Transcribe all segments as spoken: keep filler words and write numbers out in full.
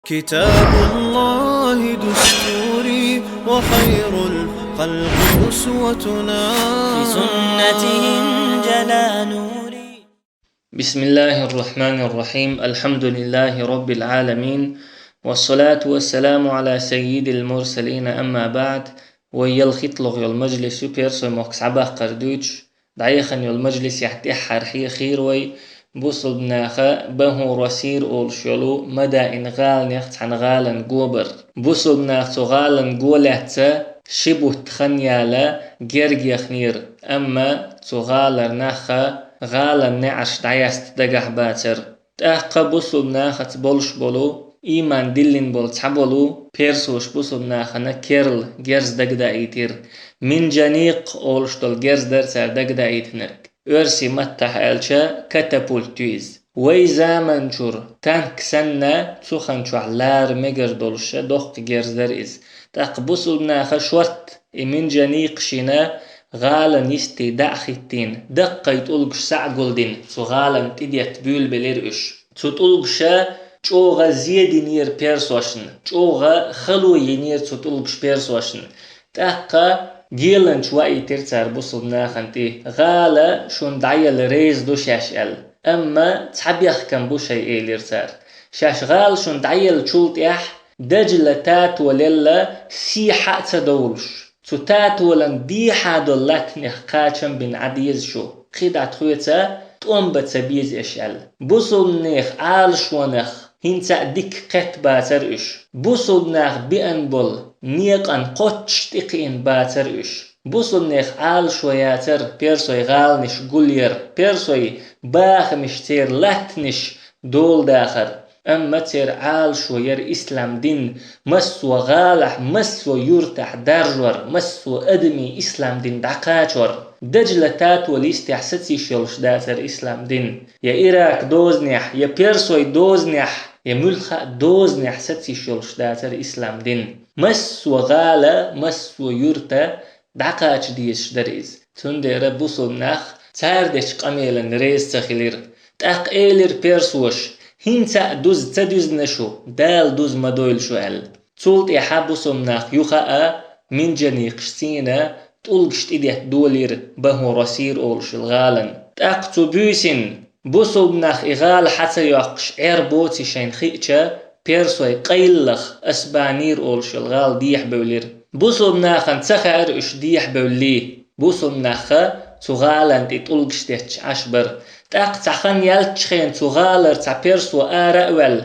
كتاب الله دستوري وخير الخلق أسوتنا. بسنته انجلى نوري. بسم الله الرحمن الرحيم. الحمد لله رب العالمين. والصلاة والسلام على سيد المرسلين. أما بعد. Вай ялхитлугъ йолу мажлис ю персой мохк схьабаккхар дуьйцуш, дӀаяхана йолу мажлисехь тӀаьххьара хьехийра вай, бусулбанаха Баху Расир олуш йолу Мадаин гӀаланех цхьана гӀалан го бар. Бусулбанаха цу гӀалан го лаьцна ши бутт хан яла герга яхнера, амма цу гӀалара нахха гӀалан неӀарш дӀаяста дагахь бацара. ТӀаккха бусулбанахаца болуш болу, ийман диллина болу цхьаболу персоша бусулбанахана керла герз дагадаийтира. Минжаникъ олуш долу герз дара цара дагадаийтинарг. Оьрсийн маттахь аьлча, катапульт ю иза. Вай заманчуьра танк санна, цу хан чохь лара мегар долуша доккха герз дара иза. ТӀаккха бусулбанаха шорта и минжаникъ шина гӀалан йисте дӀа а хӀиттийна, даккхий тӀулгаш схьа а гулдина, цу гӀалан тӀедетта буьйлабелира уьш. Цу тӀулгаша чӀогӀа зе динера персошна, чӀогӀа хало йинера цу тӀулгаша персошна. ТӀаккха геланча ваийтира цара бусулбанахана тӀе, гӀала шуна дӀаяла реза ду шаьш аьлла. Амма цхьа бехкам бу шайн, элира цара. Шаьш гӀала шуна дӀаеллачул тӀаьхьа Дажла тато лелла сий хьа а ца довлуш, цу татолан дехьа долу латтанех кхачам бина Ӏа деза шу. Кхин дӀа тхоьца тӀом бан ца беза аша аьлла. Бусулбанех Ӏалашонах хӀинца а дика кхетта бацара уьш. Бусулбанах биъна болу некъан кхоччуш тӀекхиъна бацара уьш. Бусулбанех Ӏалашо яцара персой гӀаланаш гулъяр, персой бахамаш, церан латтанаш доладахар. Амма церан Ӏалашо яра ислам дин, массо а гӀалахь, массо а юьртахь даржор, массо а адамийн ислам дин дӀакхачор. Дажла татолан йистехь саца йиш йолуш дацара ислам дин. Я Ирак дозанехь, я персой дозанехь, я муьлхха а дозанехь саца йиш йолуш дацара ислам дин. Массо а гӀала, массо а юьрта дӀакхача дезаш дара иза. Цундела бусулбанах цара дечу къамелан реза ца хилира. ТӀаккха элира персоша: «ХӀинца а дуза ца дуьзна шу, Дала дуза ма дойла шу», — аьлла. Цул тӀаьхьа бусулбанах юха а минжаникъаш цийна тӀулгаш тӀедетта долийра Баху Расир олуш йолу гӀалан. ТӀаккха цу буьйсанна бусулбанах и гӀала хьа ца йоккхуш Ӏер боций шайна хиъча, персой къайлаха Асбанир олуш йолу гӀала дехьабевлира. Бусулбанахана ца хаьара уьш дехьабевллий. Бусулбанахха цу гӀалан тӀе тӀулгаш детташ Ӏаш бара. ТӀаккха цхьа хан яьллачу хенахь цу гӀалара цхьа персо ара а ваьлла,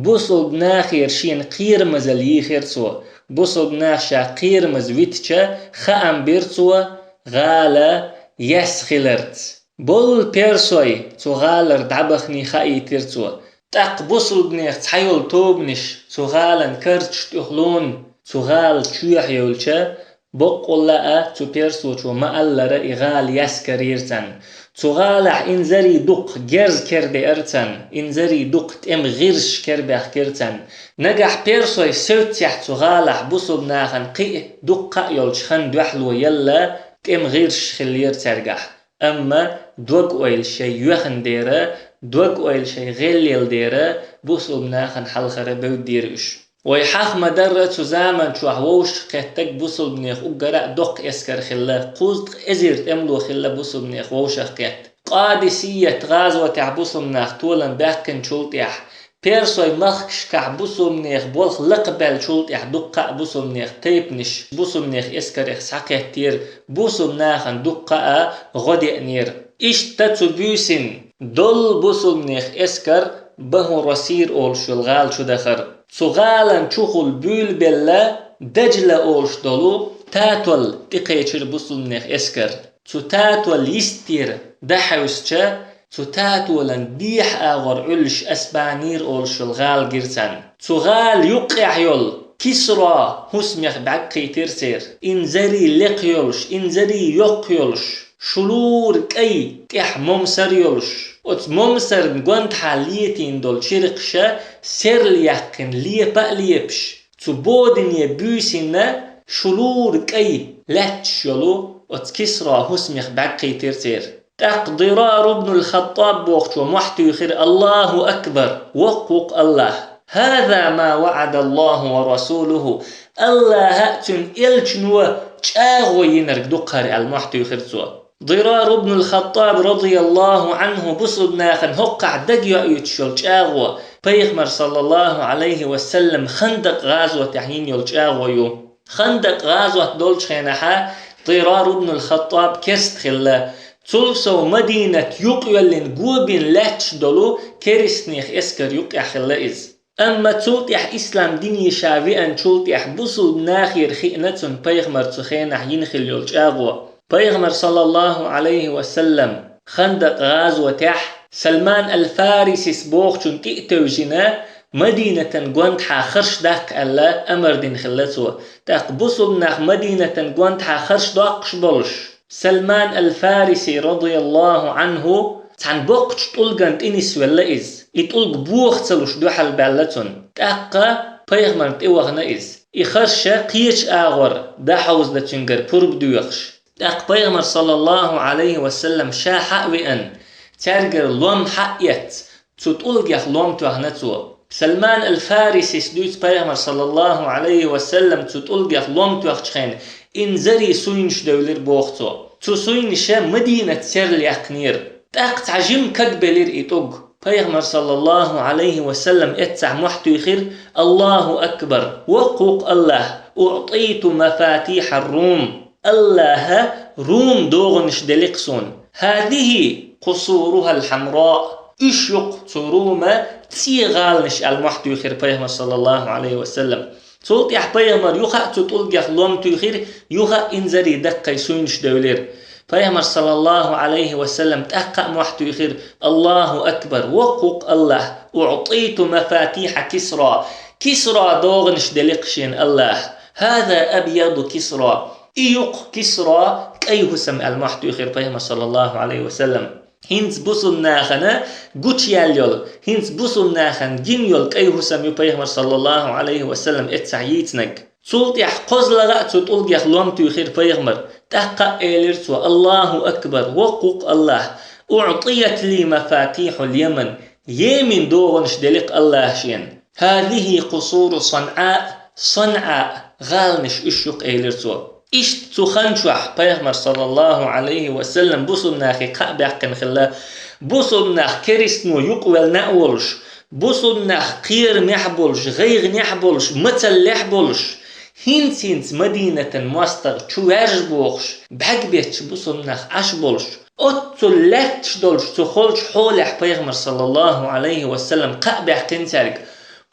бусулбанахера шена кхерамазалла йийхира цо. Бусулбанах ша кхерамаза витча, хаам бира цо гӀала яьсса хиларца. Болу персой цу гӀалара дӀабаханий хаийтира цо. ТӀаккха бусулбанех цхьайолу тобанаш цу гӀалан карчаш тӀехула цу гӀала чоьхьа йевлча, боккъалла а цу персочо ма-аллара и гӀала яьсса карийра царна. Цу гӀалахь инзаре дукха герз кердеара царна, инзаре дукха тӀеман гӀирсаш кербаьхкира царна. Нагахь персой севццехь цу гӀалахь бусулбанахана кхин а дуккха а йолчу хан дуьхьало елла тӀеман гӀирсаш хиллера цаьргахь. Амма дог-ойла шайн йоьхна дера, дог-ойла шайн гӀелъелла дера, бусулбанахана хьалхара бевддийра уьш. Вай хьаха ма-дарра цу заманчохь вовшах кхеттарг бусулбанех уггара а доккха эскар хилла, кхузткъа эзар тӀемало хилла бусулбанех вовшах кхетта. Къадисият гӀазотехь бусулбанах толам баьккхинчул тӀаьхьа, персой махкашкахь бусулбанех болх лакхабаьллачул тӀаьхьа дуккха а бусулбанех тайпанаш бусулбанех эскарех схьакхеттера, бусулбанахана дуккха а гӀо деанера. Иштта цу буьйсанна долу бусулбанех эскар Баху Расир олуш йолу гӀала чу дахара. Цу гӀалан чухула буьйлабелла Дажла олуш долу татол тӀекхечира бусулбанех эскар. Цу татол йистера дӀахьаьвсича, цу татолан дехьа агӀор Ӏуьллуш Асбанир олуш йолу гӀала гира царна. Цу гӀала юккъехь йолу Кисро хӀусамех бӀаьрг кхийтира церан. Инзаре лекха йолуш, инзаре йоккха йолуш, шулура кӀай, тӀехь момсар йолуш, оцу момсарна гондахьа летийна долу чиркхаша серла яьккхина лепа а лепаш, цу бодане буьйсанна шулура кӀай лаьтташ йолу оцу Кисро хӀусамех бӀаьрг кхийтира церан. ТӀаккха Дирар ибн аль-Хаттаб бохучо мохь туьйхира: «Аллаху акбар! Воккха ву-кх Аллах! «هذا ما وعد الله ورسوله». Аллахьа а цуьнан элчано чӀагӀо йинарг ду-кх хӀара аьлла, мохь туьйхира цо. Дирар ибн ал-Хаттаб радияллаху Ӏанху бусулба нахана хӀокхахь дагайоуьйтуш йолу чӀагӀо, пайхамар саллаллаху Ӏалайхи ва саллам Хандакъ гӀазотехь йина йолу чӀагӀо ю. Хандакъ гӀазот долчу хенахьа Дирар ибн ал-Хаттаб керста хилла. Цул сов Мадинат юкъайоьллина го бина лаьтташ долу керстанех эскар юккъехь хилла иза. Амма цул тӀаьхьа ислам дине ша веанчул тӀаьхьа бусулба нахера хиъна цунна пайхамар цу хенахь йина хилла йолу чӀагӀо. Пайхамар саллаллаху Ӏалайхи ва саллам Хандакъ гӀазотехь Салман ал-Фарисис бохучунна тӀе а тевжина, Мадинатан гонаха харш даккха аьлла амар дина хилла цо. ТӀаккха бусулба нах Мадинатан гонаха харш доккхуш болуш, Салман ал-Фариси радияллаху Ӏанху цхьана боккхачу тӀулган тӀе нисвелла иза. И тӀулг боха ца луш дуьхьал баьлла цунна. ТӀаккха пайхамарна тӀе вахана иза. И харша кхечу агӀор дӀахьовзадо цуьнгара пурба доьхуш. ТӀаккха пайхамар саллаллаху Ӏалайхи ва саллам ша хьа а веана, цаьргара лом хьа а эцна, цу тӀулгех лом тоьхна цо. Салман ал-Фарисис дуьйцу пайхамар саллаллаху Ӏалайхи ва саллам цу тӀулгех лом тоьхначу хенахь, инзаре суйнаш девлира боху цо. Цу суйнаша Мадинат серлаяьккхинера. ТӀаккха цхьа жима каг белира и тӀулг. Пайхамар саллаллаху Ӏалайхи ва саллам эццахь мохь туьйхира: «Аллаху акбар! Воккха ву-кх Аллахь! أعطيت مفاتيح الروم». Аллахьа Рум догӀанаш делира-кх суна. «هذه قصورها الحمراء». Уьш ю-кх цу Рума цӀе гӀаланаш аьлла мохь туьйхира пайхамар саллаллаху Ӏалайхи ва саллам. Цул тӀаьхьа пайхамар юха а цу тӀулгех лом туьйхира, юха а инзаре даккхий суйнаш девлира. Пайхамар саллаллаху Ӏалайхи ва саллам тӀаккха а мохь туьйхира: «Аллаху акбар! Воккха ву-кх Аллахь! أعطيت مفاتيح كسرى». Кисра догӀанаш делира-кх шена Аллахьа. «هذا أبيض كسرى». И ю-кх Кисра, кӀай хӀусам аьлла мохь туьйхира пайхамар саллаллаху Ӏалайхи ва саллам. ХӀинца бусулба нахана гучуяьлла йолу, хӀинца бусулба нахана гина йолу кӀай хӀусам ю пайхамар саллаллаху Ӏалайхи ва саллам эццахь йийцинарг. Цул тӀаьхьа кхозлагӀа а цу тӀулгех лом туьйхира пайхамар. ТӀаккха а элира цо: «Аллаху акбар! Воккха ву-кх Аллахь! أعطيت لي مفاتيح اليمن». Йемен догӀанаш делира-кх Аллахьа шена. «هذه قصور صنعاء». СанӀа гӀаланаш уьш ю-кх, элира цо. Иштта цу хан чохь пайхамар саллаллаху Ӏалайхи ва саллам бусулба нахе кхаъ баьккхина хилла. Бусулба нах керстано юкъавелла а волуш, бусулба нах кхерамехь а болуш, гӀайгӀанехь а болуш, мацаллехь а болуш, хӀинца-хӀинца Мадинатан мостагӀа чу ваьржа бохуш, бӀаьрг бетташ бусулба нах Ӏаш болуш, оццул лаьтташ долуш цу холчу хьолехь пайхамар саллаллаху Ӏалайхи ва саллам кхаъ баьккхина цаьрга: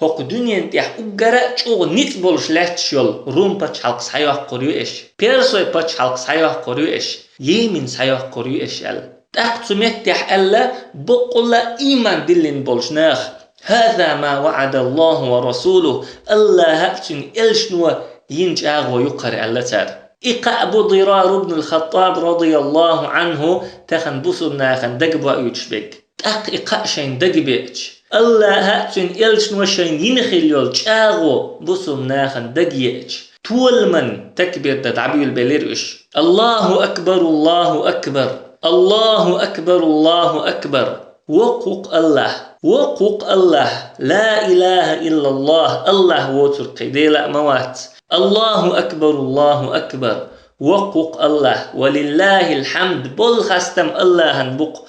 «ХӀокху дуьнен тӀехь уггара а чӀогӀа ницкъ болуш лаьтташ йолу Рум пачхьалкх схьайоккхур ю аш, Персой пачхьалкх схьайоккхур ю аш, Йемен схьайоккхур ю аш», – аьлла. ТӀаккха цу меттехь аьлла боккъалла а ийман диллина болчу наха: «هذا ما وعد الله ورسوله», Аллахьа а цуьнан элчано йина чӀагӀо ю-кх хӀара, аьлла цара. И кхаъ бу Дирар ибн ал-Хаттаб радияллаху Ӏанху тахана бусулба нахана дагабоуьйтуш берг. ТӀаккха и кхаъ шайна дагабеача, Аллахьа а цуьнан элчано шайна йина хилла йолу чӀагӀо бусулба нахана дагайеача, толаман такбир дан дӀабуьйлабелира уьш. «Аллаху акбар, Аллаху акбар! Аллаху акбар, Аллаху акбар! Воккха ву-кх Аллахь! Воккха ву-кх Аллахь! Ла илаха иллаллахь! Аллахь воцург кхин Дела а ма вац! Аллаху акбар, Аллаху акбар! Воккха ву-кх Аллахь! Ва лиллахил хьамд! Болу хастам Аллахьан бу-кх!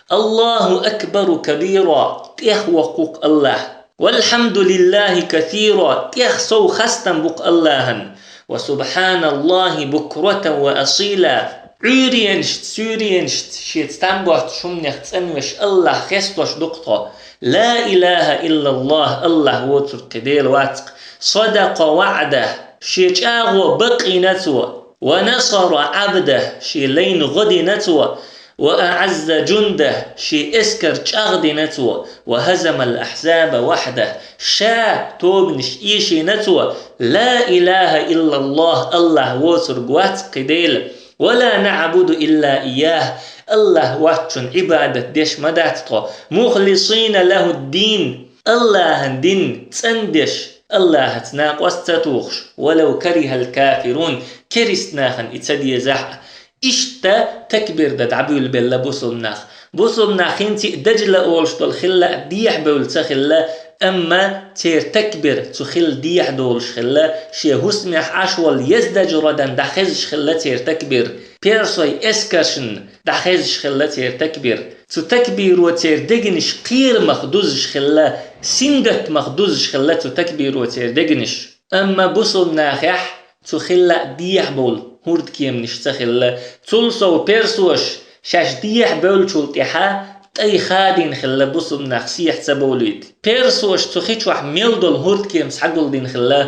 Аллаху акбару кабира! ТӀех воккха ву-кх Аллахь! Валхьамдулиллахи касира! ТӀех сов хастам бу-кх Аллахьан! Ва субханаллахи букратан ва асила! Ӏуьйренашца, суьйренашца, шеца там боцучу хӀуманех цӀанвеш Аллахь хестош ду-кх тхо! Ла илаха иллаллахь! Аллахь воцург кхин Дела вац-кх! Садакъа ваӀдах! Шен чӀагӀо бакъйина цо! Ва насара Ӏабдах! Шен лайна гӀо дина цо! Ва аӀазза жундах! Шен эскар чӀагӀдина цо! Ва хӀазамал ахьзаба вахьдах! Ша тобанаш эшийна цо! Ла илаха иллаллахь! Аллахь воцург вац-кх кхин Дела! Ва ла наӀбуду илла ийяхь! Аллахь воцчунна Ӏибадат деш ма дац тхо! Мухлисина лахӀуд-дин! Аллахьан дин цӀандеш, Аллахьаца накъост ца тухуш, валав карихал кафирун, керист нахана и ца дезахь а. Иштта такбир дан дӀабуьйлабелла бусулба нах. Бусулба нах хӀинца а Дажла олуш долу хилла а, дехьабевлла ца хилла, Амма церан такбир цу хила дехьа долуш хилла, шен хӀусамехь Ӏаш волу Ездаджрадан дӀахезаш хилла церан такбир, персойн эскаршна дӀахезаш хилла церан такбир. Цу такбиро церан дегнаш кхерамах дузуш хилла, сингаттамах дузуш хилла цу такбиро церан дегнаш. Амма бусулнахехь цу хила а дехьа бовла хӀордкеманаш ца хилла. Цул сов персоша шаьш дехьа бевллачул тӀаьхьа тӀай хадийна хилла бусулнах сехьа ца бовлийта. Персоша цу хи чохь мел долу хӀордкема схьагулдина хилла.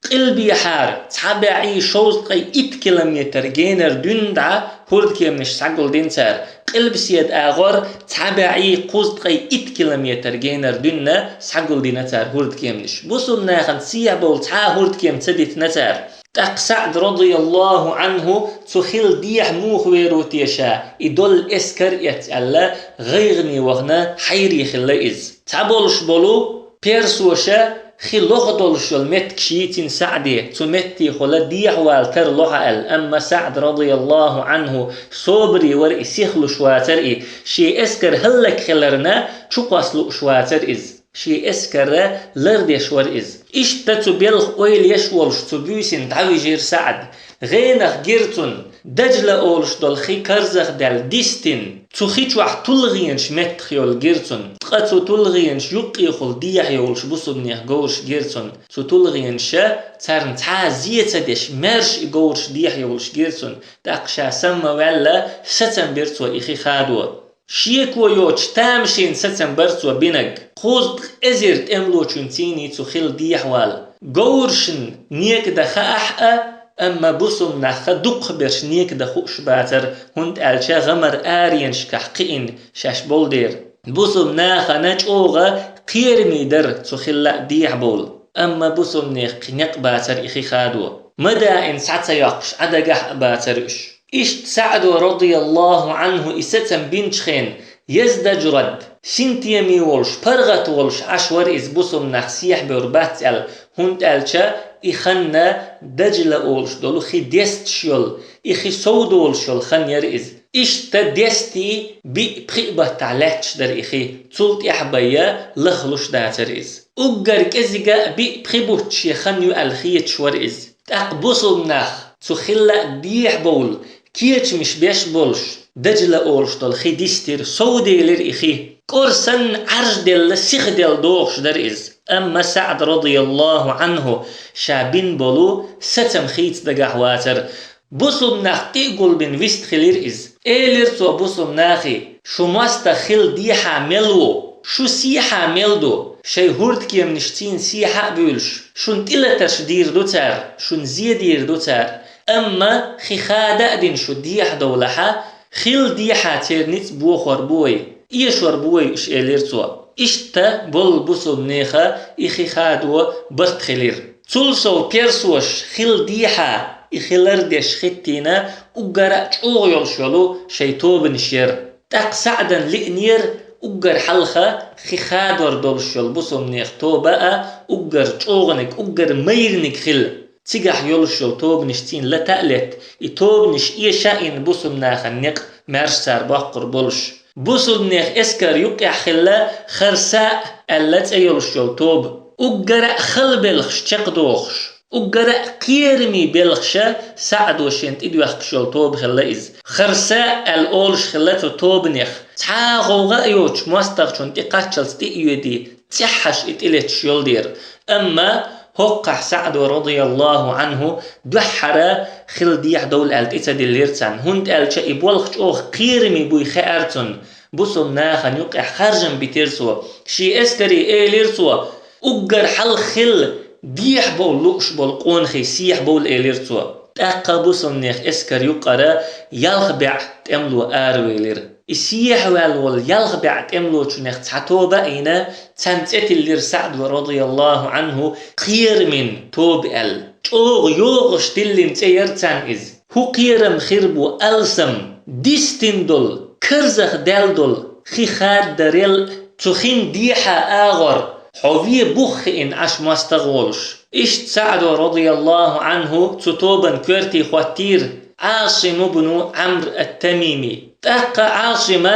Къилбехьара цхьа бӀе шовзткъе итт километр генара дуьйна дӀа хӀордкеманаш схьагулдина цара. Къилбаседа агӀор цхьа бӀе кхузткъе итт километр генара дуьйна схьагулдина цара хӀордкеманаш. Бусулнахана сехьа бовла цхьа а хӀордкема ца дитина цара. ТӀаккха СаӀд, радияллаху Ӏанху, цу хила дехьа муха веро теша, и долу эскар эцна аьлла, гӀайгӀане вахана хьайре хилла иза. Цхьаболуш болу персоша хи лоха долуш йолу меттигаш йийцина СаӀде, цу меттехула дехьавала тарло хьан аьлла, амма СаӀд, радияллаху Ӏанху, собаре вара, и сихлуш вацара и, шен эскар хӀаллакьхиларна чукхосса лууш вацара иза. Шен эскарра лардеш вара иза. Иштта цу белхан ойла еш волуш цу буьйсина дӀавижира СаӀд. ГӀенах гира цунна, Даджла олуш долу хи карзахдаьлла дистина, цу хи чохь тулгӀенаш меттах йолу гира цунна. Ткъа цу тулгӀенаш юккъехула дехьа йолуш бусулнех говраш гира цунна. Цу тулгӀенаша царна цхьа а зе ца деш, маьрша и говраш дехьа йолуш гира цунна. ТӀаккха ша самма ваьлла, сацам бира цо и хи хадо. Шеко йоцуш тамашийна сацам бара цо бинарг. Кхузткъа эзар тӀемалочун цийний цу хила дехьавала. Говрашна некъа дан хаахь а, амма бусулнахха дукхахберш некъа дан хууш бацара, хӀунда аьлча гӀамар аренашкахь кхиъна шаьш болу дера. Бусулнахана чӀогӀа кхераме дара цу хила а дехьа бовла. Амма бусулнех кхин некъ бацара и хи хадо. Ма даина схьа ца йоккхуш, Ӏа дагахь а бацара уьш. Иштта СаӀдо, радияллаху Ӏанху, и сацам бинчу хенна, Ездаджрад, синтеме волуш, паргӀат волуш Ӏаш вара иза бусулнах сехьа бевр бац аьлла, хӀунда аьлча и ханна Даджла олуш долу хи десташ йолу, и хи сов долуш йолу хан яра иза. Иштта дестий биъ-пхиъ баттахь лаьтташ дара и хи, цул тӀаьхьа байя лахлуш дацара иза. Уггар кӀезига а биъ-пхи бутт шен хан ю аьлла хеташ вара иза. ТӀаккха бусулнах цу хила а дехьа бовла, кечамаш беш болуш, Даджла олуш долу хи дистира, совделира и хи. КӀора санна Ӏаржделла, сиха делла догӀуш дара иза. Амма СаӀд, радияллаху Ӏанху, ша бин болу сацам хийца дагахь вацара. Бусулнах тӀе а гулбина вистхилира иза. Элира цо бусулнахе: «Шу мостагӀ хила дехьа мел ву, шу сехьа мел ду, шайн хӀурдкеманаш цийна сехьа а буьйлуш, шуна тӀелатарш дийр ду цара, шуна зе дийр ду цара. Амма хи хада а дина шу дехьа довлахьа, хила дехьа церан ницкъ бохор бу вай, эшор бу вай уьш», — элира цо. Иштта болу бусулнеха и хи хадо барт хилира. Цул сов персоша хила дехьа и хи лардеш хӀиттийна уггар а чӀогӀа йолуш йолу шайн тобанаш яра. ТӀаккха СаӀдан лиънера уггар хьалха хи хадор долуш йолу бусулнех тоба а уггар чӀогӀаниг, уггар майраниг хила. Цигахь йолуш йолу тобанаш цийна лата а летта, и тобанаш эша а йина бусулнахана некъ маьрша цара боккхур болуш. Бусулнех эскар юккъехь хилла Харса аьлла цӀе йолуш йолу тоба. Уггар а хала белхаш чекхдохуш, уггар а кхераме белхаша СаӀдо шена тӀедоьхкуш йолу тоба хилла иза. Харса аьлла олуш хилла цу тобанех. Цхьа а гӀовгӀа а йоцуш мостагӀчунна тӀе кхаччалц тӀе а йоьдий, цӀеххьаш и тӀелеташ йолу дера. Амма хӀокхахь СаӀдо, радияллаху Ӏанху, дуьххьара хила дехьа довла аьлла тӀе ца диллира царна, хӀунда аьлча и болх чӀогӀа кхераме буй хаьара цунна. Бусулнахана юккъехь харжам битира цо. Шен эскаре элира цо: «Уггар хьалха хила дехьа бовла лууш болу къонахий сехьа бовла», — элира цо. ТӀаккха бусулнех эскар юккъара ялх бӀе тӀемало аравелира. И сехьа ваьлла волу ялх бӀе тӀемалочунех цхьа тоба а йина, царна цӀе тиллира СаӀдо, радияллаху Ӏанху, кхерамин тоба аьлла. ЧӀогӀа йогӀуш тиллина цӀе яра царна иза. ХӀун кхерам хир бу алсам, дистина долу, карзахдаьлла долу хи хаддарел а, цу хин дехьа агӀор хьо вен бух хиъна Ӏаш мостагӀа волуш. Иштта СаӀдо, радияллаху Ӏанху, цу тобан коьрте хӀоттийра Ӏасим ибн Ӏамр ат-Тамими. ТӀаккха Ӏасима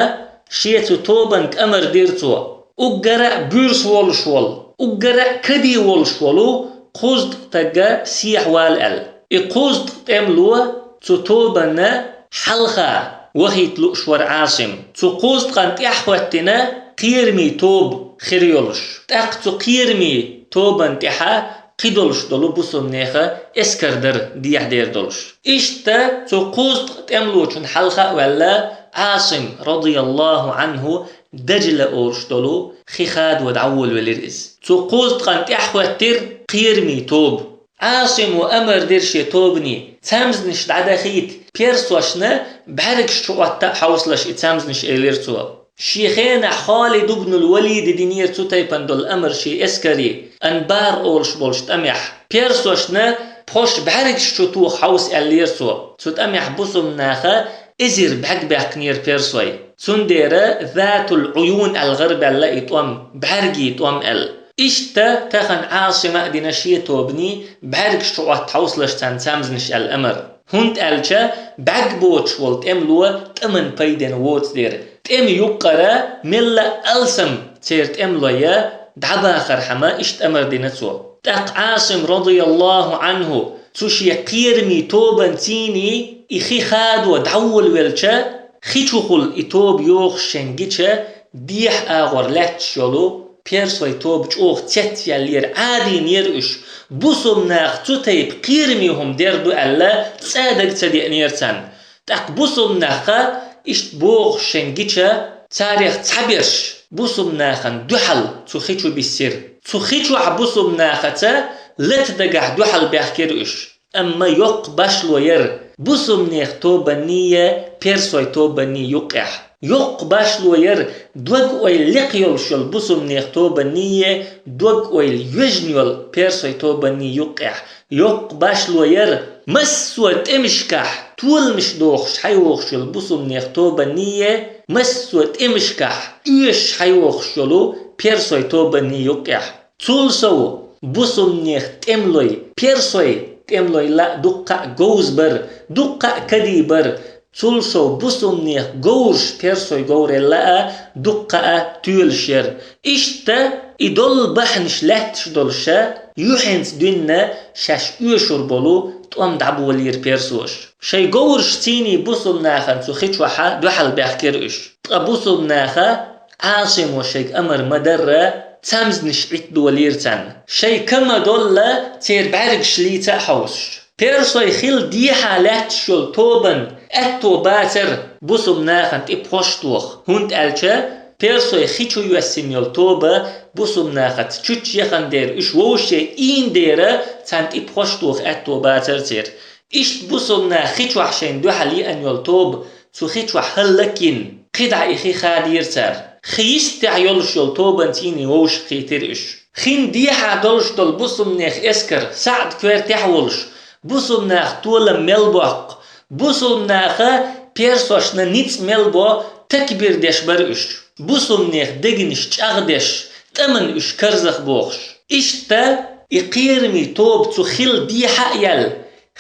шен цу тобанга амар дира цо: «Уггар а буьрса волуш волу, Уггара каде волуш волу кхузткъа тагга сехьавала аьлла. И кхузткъа тӀемало цу тобанна хьалха вахийта лууш вара Ӏасим. Цу кхузткъан тӀаьхьахӀоьттина кхераме тоба хир йолуш. ТӀаккха цу кхераме тобанна тӀаьхьа кхидолуш долу бусулбанеха эскар дара дехьа дер долуш. Иштта цу кхузткъа тӀемалочун хьалха а ваьлла, Ӏасим, радияллаху Ӏанху, Дажла олуш долу хи хадо дӀаволавелира иза. Цу кхузткъан тӀаьхьахӀоьттира кхераме тоба. Ӏасимо амар дира шен тобане, цамзанаш дӀадахийта, персошна бӀаьргаш чу Ӏотта а хьовсалаш и цамзанаш, элира цо. Шен хенахь Халид ибн ал-Валида динера цу тайпана долу амар шен эскаре, Анбар олуш болчу тӀамехь. Персошна пхьош бӀаьргаш чу тоха хьовса, аьллера цо. Цу тӀамехь бусулбанаха эзар бӀаьрг баьккхинера персой. Цундела Затул Ӏуюн аьлла гӀарабаьлла и тӀом, бӀаьргийн тӀом аьлла. Иштта тахана Ӏасима а дина шен тобане бӀаьргаш чу Ӏотта хьовсалаш царна цамзанаш аьлла амар. ХӀунда аьлча бӀаьрг боцуш волу тӀемало тӀаман пайденна воцу дера. ТӀеман юккъара мелла а алсам церан тӀемалой дӀабахархьама иштта амар дина цо. ТӀаккха Ӏасим, радияллаху Ӏанху, цу шен кхераме тобанций и хи хадо дӀаволавелча, хи чухула и тоба йохуш шен гича, дехьа агӀор лаьтташ йолу персой тоба чӀогӀа цецъяьллера, Ӏадийнера уьш, бусулбанаха цу тайпа кхераме хӀума дер ду аьлла, цкъа а дага ца деанера царна. ТӀаккха бусулбанаха иштта бохуш шен гича, царех цхьаберш бусулбанахана дуьхьал цу хи чу биссира. Цу хи чохь бусулбанахаца лата дагахь дуьхьал баьхкира уьш. Амма йоккха башло яра бусулбанех тобанний, персой тобанний юккъехь. Йоккха башло яра дог-ойла лекха йолуш йолу бусулбанех тобанний, дог-ойла йоьжна йолу персой тобанний юккъехь. Йоккха башло яра массо а тӀемашкахь толамаш дохуш хьайогӀуш йолу бусулбанех тобанний, массо а тӀемашкахь оьшуш хьайогӀуш йолу персой тобанний юккъехь. Цул сов бусулбанех тӀемалой, персой тӀемалой ла а дуккха а говза бара, дуккха а кадий бара, цул сов бусулбанех говраш персой говрел ла а дуккха а тоьлуш яра. Иштта и долу бахьанаш лаьтташ долуша, юьхьанца дуьйна шаьш оьшур болу тӀом дӀаболийра персоша. Шайн говрашций бусулбанахана цу хи чохьа дуьхьал баьхкира уьш. Ткъа бусулбанаха Ӏасимо шайга амар ма-дарра, цамзанаш Ӏитта долийра царна. Шайн ка ма-долла, церан бӀаьргаш лийца а хьовсуш. Персой хила дехьа лаьтташ йолу тобанна аьтто бацара бусулбанахана тӀе пхьош тоха, хӀунда аьлча персой хи чу йоьссина йолу тоба бусулбанахаца чучча яхана дера, уьш вовшашъе ийна дера, царна тӀе пхьош тоха аьтто бацара церан. Иштта бусулбанах хи чохь шайна дуьхьал еана йолу тоба цу хи чохь хӀаллакйина, кхидӀа и хи хадийра цара. Хи йистехь йолуш йолу тобанций вовшахкхийтира уьш. Хин дехьа долуш долу бусулбанех эскар, СаӀд коьртехь а волуш, бусулбанах толам мел боккху, бусулбанаха персошна ницкъ мел бо, такбир деш бара уьш. Бусулбанех дегнаш чӀагӀдеш, тӀаман уьш карзах бохуш. Иштта и кхераме тоба цу хил дехьа а яьлла,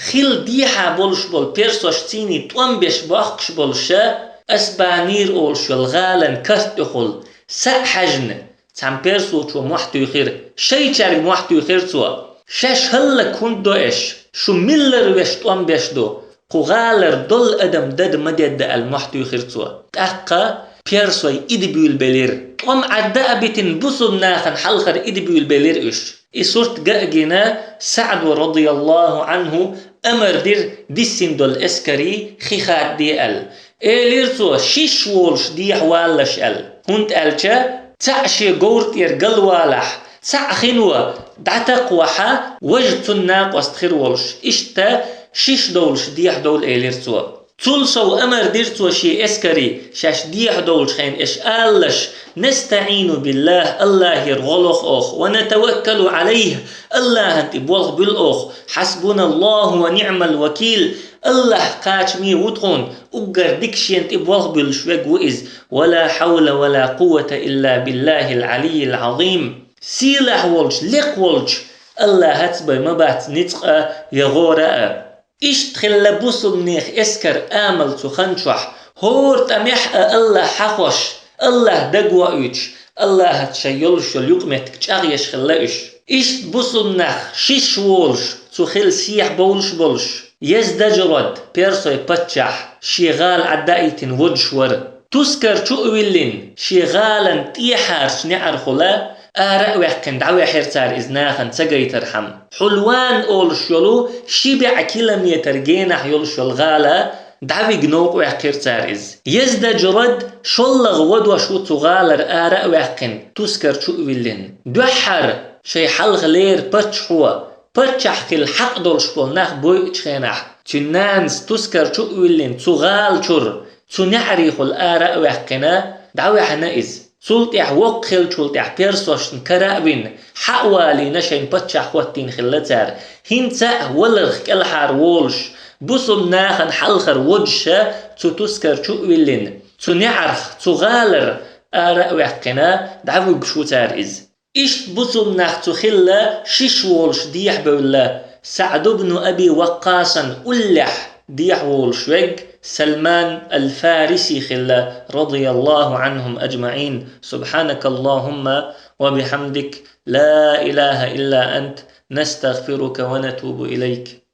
хил дехьа болуш болу персошций тӀом беш бохкуш болуша, ас бахьанийра олуш йолу гӀалан карт тӀехула, саъ хьаьжна, цхьана персочо мохь туьйхира, шайчаьрга мохь туьйхира цо. Шаьш хӀаллак хӀунда до эш? Шу миллара веш тӀом беш ду? Кху гӀалара долу адам дада ма дедда аьлла мохь туьйхира цо. ТӀаккха персой ида буьйлабелира. ТӀом Ӏадда а битина бусулбанахана хьалхара ида буьйлабелира уьш. И сурт ган а гина, СаӀдо, радияллаху Ӏанху, амар дира диссина долу эскарий хи хадде аьлла. Элира цо, шиш волуш дехьавалалаш аьлла. ХӀунда аьлча цхьаъ шен говра тӀера галвалахь, цхьаъ хино дӀатакхавахьа, важа цунна накъост хир волуш. Иштта шиш довлуш дехьадовла элира цо. Цул сов амар дира цо шен эскарий, шаьш дехьадовлучу хенахь эш алалаш: «НастаӀину биллахӀ», Аллахьера гӀо лоху оха, «ва натаваккалу ӀалайхӀ», Аллахьан тӀе болх буьллу оха, «хьасбуналлахӀу ва ниӀмал вакил», Аллахь кхачаме ву тхуна, уггар дика шена тӀе болх буьллуш верг ву иза, «ва ла хьавла ва ла къуввата илла биллахӀил Ӏалиййил Ӏазийм». Сийлахь волчу, лекха волчу Аллахьаца бен ма бац ницкъ а, я гӀора а. Иштта хилла бусулбанех эскар амал цу хан чохь, хӀора тӀамехь а Аллахь хьахош, Аллахь дагавоуьйтуш, Аллахьаца шайн йолуш йолу юкъаметтиг чӀагӀъеш хилла уьш. Иштта бусулба нах шиш волуш, цу хила сехьа бовлуш болуш, Ездажрод, персой паччахь, шен гӀала Ӏаддаийтина водуш вара. Тускар чу а виллина, шен гӀалан тӀехьарчу неӀархула ара а ваьккхина, дӀаваьхьира цара иза нахана ца гайтархьама. Хьулван олуш йолу ши бӀе километр генахь йолуш йолу гӀала дӀавига новкъа ваьккхира цара иза. Ездажрод шоллагӀа водош ву цу гӀалара ара а ваьккхина, тускар чу а виллина. Дуьххьара шайн хьалха леррина паччахьо, паччахь хила хьакъ долуш болу нах бойъучу хенахь, цуьнан нанас тускар чу а виллина, цу гӀала чуьра, цу неӀарехула ара а ваьккхина, дӀаваьхьна иза. Цул тӀаьхьа воккха хиллачул тӀаьхьа персошна кара а вина, хьа а валийна шайн паччахь хӀоттийна хилла цара. ХӀинца а валарх кӀелхьара волуш, бусулба нахана хьалхара водуша цу тускар чу а виллина, цу неӀарх, цу гӀалара ара а ваьккхина, дӀавуьгуш ву цара иза. Иштта бусулба нах цу хила шиш волуш дехьабевлла, СаӀд ибн Аби Ваккъасан уллехь дехьаволуш верг Салман аль-Фариси хилла, رضي الله عنهم أجمعين. سبحانك اللهم وبحمدك، لا إله إلا أنت، نستغفرك ونتوب إليك.